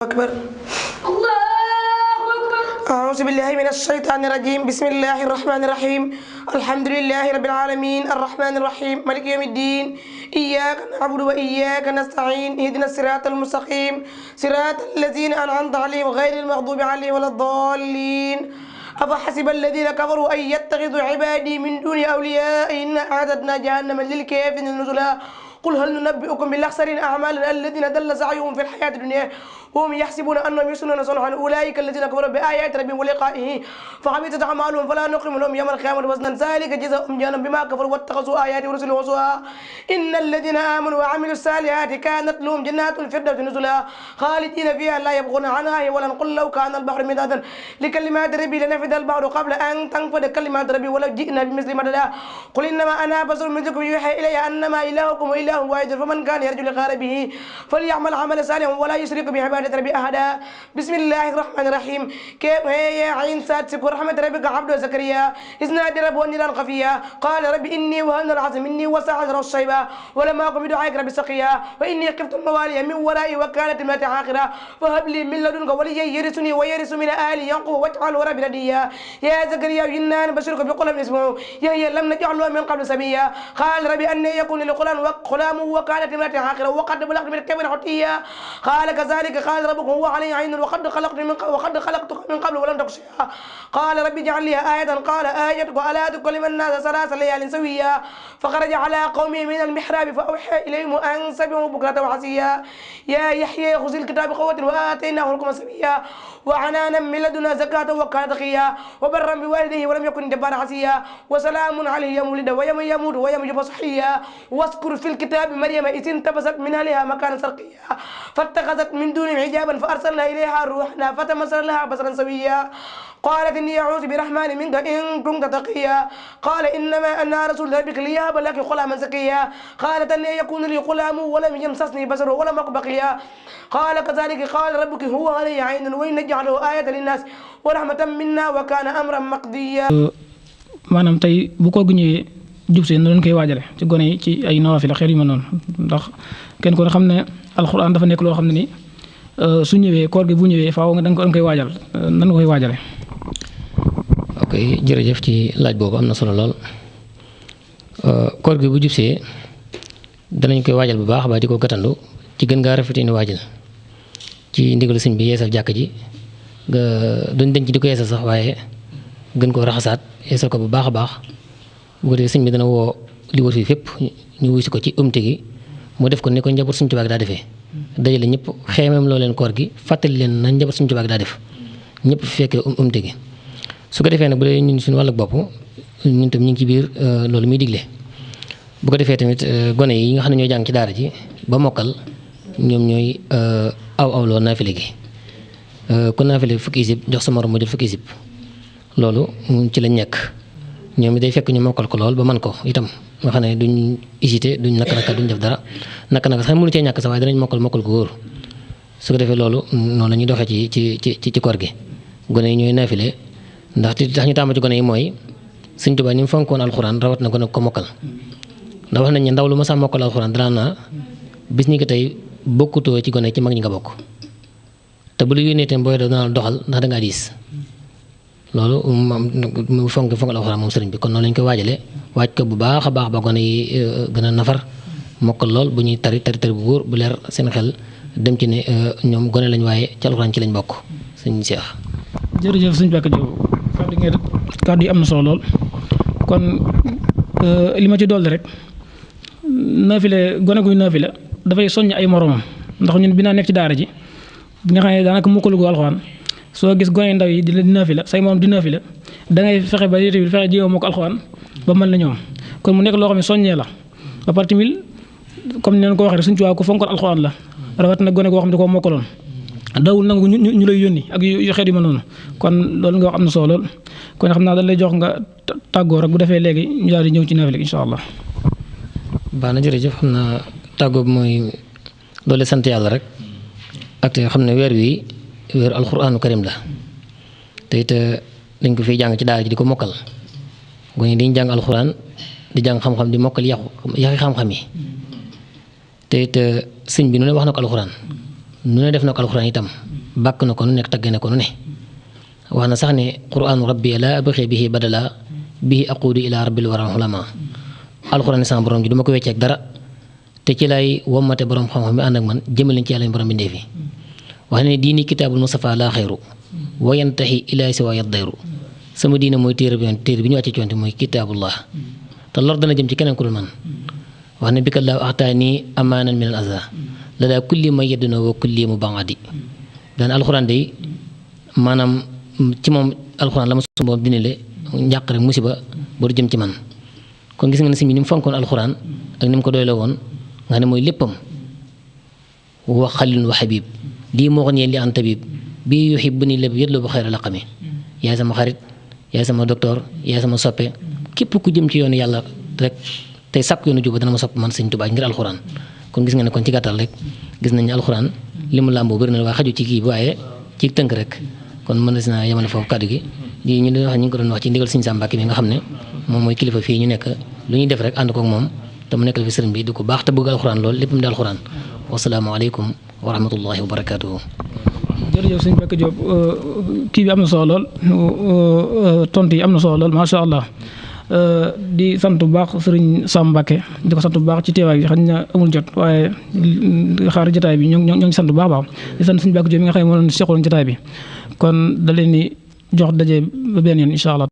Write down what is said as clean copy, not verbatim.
أكبر. الله أكبر. أعوذ بالله من الشيطان الرجيم. بسم الله الرحمن الرحيم. الحمد لله رب العالمين الرحمن الرحيم مالك يوم الدين. إياك نعبد وإياك نستعين. اهدنا الصراط المستقيم صراط الذين أنعمت عليهم غير المغضوب عليهم ولا الضالين. أفحسب الذين كفروا أن يتخذوا عبادي من دون أولياء إن أعددنا جهنم للكافرين نزلا. قل هل ننبئكم بالأخسرين أعمالا الذين ضل سعيهم في الحياة الدنيا وهم يحسبون أنهم يحسنون صنعا أولئك الذين كفروا بآيات ربهم ولقائه فحبطت أعمالهم فلا نقيم لهم يوم القيامة وزنا ذلك جزاؤهم جهنم بما كفروا واتخذوا آياتي ورسلي هزوا إن الذين آمنوا وعملوا الصالحات كانت لهم جنات الفردوس نزلا خالدين فيها لا يبغون عنها ولا قل لو كان البحر مدادا لكلمات ربي لنفد البحر قبل أن تنفد كلمات ربي ولو جئنا بمثل مددا قل إنما أنا بشر مثلكم يوحى إلي أنما إلهكم إله واحد فمن كان يرجو لقاء ربه فليعمل عملا صالحا ولا يشرك بعبادة ربي أحدا. بسم الله الرحمن الرحيم. كيف هي عين سات سكور رحمة ربك عبد زكريا إذ نادى ربه نداء خفيا قال رب إني وهن العظم مني وسعت الشيبة ولم أكن بدعائك ربي سقيا وإني خفت الموالي من ورائي وكانت امرأتي عاقرة فهب لي من لدنك وليا يرثني ويرث من آل يعقوب واجعله ربي رضيا يا زكريا إنا نبشرك بغلام اسمه يحيى لم نجعل له من قبل سميا قال ربي أن يكون لغلام وكانت امرأتي عاقرة وقد بلغت من الكبر عتيا قال كذلك قال ربك هو علي عين وقد خلقتك من قبل ولم تك شيئا قال ربي اجعل لي آية قال آيتك ألا تكلم الناس ثلاث ليال سويا فخرج على قومه من المحراب فأوحى إليهم أن سبحوا بكرة وعشيا يا يحيى خذ الكتاب بقوة وآتيناه الحكم سبيا وعنانا من لدنا زكاة وكان تقيا وبرا بوالده ولم يكن جبارا عصيا وسلام عليه يوم ولد ويوم يموت ويوم يبعث حيا واذكر في الكتاب مريم إذ انتبذت من أهلها مكانا شرقيا فاتخذت من دونهم حجابا فأرسلنا إليها روحنا فتمثل لها بصرا سويا قالت إني أعوذ برحمن منك إن كنت تقيا قال إنما أنا رسول ربك ليهب لك غلاما زكيا قالت أن يكون لي غلام ولم يمسسني بشر ولم أك بقيا قال كذلك قال ربك هو علي عين ونجعله آية للناس ورحمة منا وكان أمرا مقضيا. maanaam tey bu ko ñëwee jub see noonu koy waajale ci gone yi ci ay nawaafil xeer yu mel noonu ndax kenn ko xam ne alxuraan dafa nekk loo xam ne ni su ñëwee koor gi bu ñëwee faaw nga da nga koy waajal nan nga koy waajale. ok jërëjëf ci laaj boobu am na solo lool koor gi bu jub see danañ koy waajal bu baax ba di ko gàttandu ci gën ngaa rafetee ni waajal ci ndigalu sëñ bi yeesal jàkk ji nga duñ denc di ko yeesal sax waaye gën koo raxasaat yeesal ko bu baax a baax bu ko defee sëñ bi dana woo li wër fii fépp ñu wuy si ko ci umte gi mu def ko ni ko njaboot Sëñ Tuubaa daa defee dajale ñëpp xeemam loo leen koor gi fàttali leen na njaboot Sëñ Tuubaa daa def ñëpp fekkee umte gi su ko defee nag bu dee ñun suñu wàllu bopp ñun tam ñu ngi ci biir loolu muy digle bu ko defee tamit gone yi nga xam ne ñoo jàng ci daara ji ba mokkal ñoom ñooy awloo naafile gi ku naafile fukki isib jox sa morom mu jël fukki isib loolu ci lañ nekk ñoom it day fekk ñu mokkal ko lool ba man ko itam nga xam ne duñ hésité duñ naka duñ def dara naka sax mënu cee ñàkk sax waaye danañ mokkal ko wóor su ko defee loolu noonu la ñuy doxee ci koor gi gone yi ñooy naafile ndax li tax ñu tàmm ci gone yi mooy Sëñ Tuubaa ni mu fonkoon alxuraan rawat na gone ko mokkal ndax wax nañ ne ndaw lu ma sa mokkal alxuraan danaa naa bis ñi ko tey bokkutoo ci gone ci mag ñi nga bokk te bu lu yónnee tam booy dana doxal ndax dangaa diis loolu mu fonk alxuraan moom sëriñ bi kon noonu lañ koy waajale waaj ko bu baax a baax ba gone yi gën a nafar mokkal lool bu ñuy tari bu wóor bu leer seen xel dem ci ne ñoom gone lañ waaye ci alxuraan ci lañ bokk sëñ Cheikh. jërëjëf sëñ Bakka Diop kàddu yi am na solo lool kon li ma ci dolli rek naafile gone guy naafile dafay soññ ay moromam ndax ñun bi naa nekk ci daara ji bi nga xam ne daanaka mukkalu gu alxuraan soo gis gone ndaw yi di naafila say moom di naafila da ngay fexe ba yéete bi fexe jéem moo ko alxuraan ba mën la ñoom kon mu nekk loo xam ne soññee la ba pare tamit comme ni leen ko waxee rek Sëñ Tuubaa ko fonkoon alxuraan la rawat na gone goo xam ne da koo mokkaloon dawul nangu ñu lay yónni ak yu xeet yu ma noonu kon loolu nga wax am na solo lool kon xam naa dañ lay jox nga tàggoo rek bu defee léegi ñu daal di ñëw ci naafila incha allah. baax na jërëjëf xam naa tàggoo bi mooy doole sant yàlla rek ak te xam ne weer wi weeru alxuraanu karim la te it dañ ko fiy jàng ci daara ji di ko mokkal gone dañ jàng alxuraan di jàng xam-xam di mokkal yaxi xam-xam yi te it sëñ bi nu ne wax na ko alxuraan nu ne def na ko alxuraan itam bàkk na ko nu nekk tagge na ko nu ne wax na sax ne quraanu rabbi la abxi bihi badala bihi aquudu ila rabbil wara ulama alxuraan sama borom ji du ma ko wecceek dara te ci lay wommate borom xam-xam bi ànd ak man jëmaliñ ci yàlla borom bi ndee fi wax ne diini kitaabul mustafa laa xayru wa yantahi ilaa si wa yaddayru sama diine mooy téere bi ñu wàcce ci yonte mooy kitaabullah te lor dana jëm ci keneen ku dul man wax ne bikallaahu axtaani amaanan min al aza la daa kulli ma yedduna wa kulli mu bangadi daan alxuraan day maanaam ci moom alxuraan la ma sunu borom dina le njàq rek musiba ba du jëm ci man kon gis nga ne si ni mu fonkoon alxuraan ak ni mu ko doyloo woon nga ne mooy léppam wa xalilun wa xabib lii moo ko ñeel li an tabib bii yuhibbuni la bi yëtlu bu xayra laqami yaay sama xarit yaay sama docteur yaay sama soppe képp ku jëm ci yoonu yàlla rek tey sàkk yoonu juba dana ma sopp man Sëñ Tuubaa ngir alxuraan kon gis nga ne kon ci gàttal rek gis nañ ne alxuraan li mu làmboo bëri na waaye xaju ci kii waaye ci tënk rek kon mën na si naa yemale foofu kàddu gi lii ñu ngi ko doon wax ci ndigal Sëñ Sam Mbàkke mi nga xam ne moom mooy kilifa fii ñu nekk lu ñuy def rek ànd kook moom te mu nekkal fi sëriñ bi di ko baax te bëgg alxuraan lool lépp mu di alxuraan wasalaamaaleykum wa rahmatullahi wa barakaatuhu. jërëjëf sëñ Mbacke Diop kii bi am na solo lool tontu yi am na solo lool macha allah di sant bu baax sëriñ Sam Mbacke di ko sant bu baax ci teewaay bi xam na amul jot waaye xaar jotaay bi ñoo ngi sant bu baax baax di sant sëñ Mbacke Diop mi nga xam ne moo doon seqaloon jotaay bi kon da leen di jox daje ba benn yoon incha allah.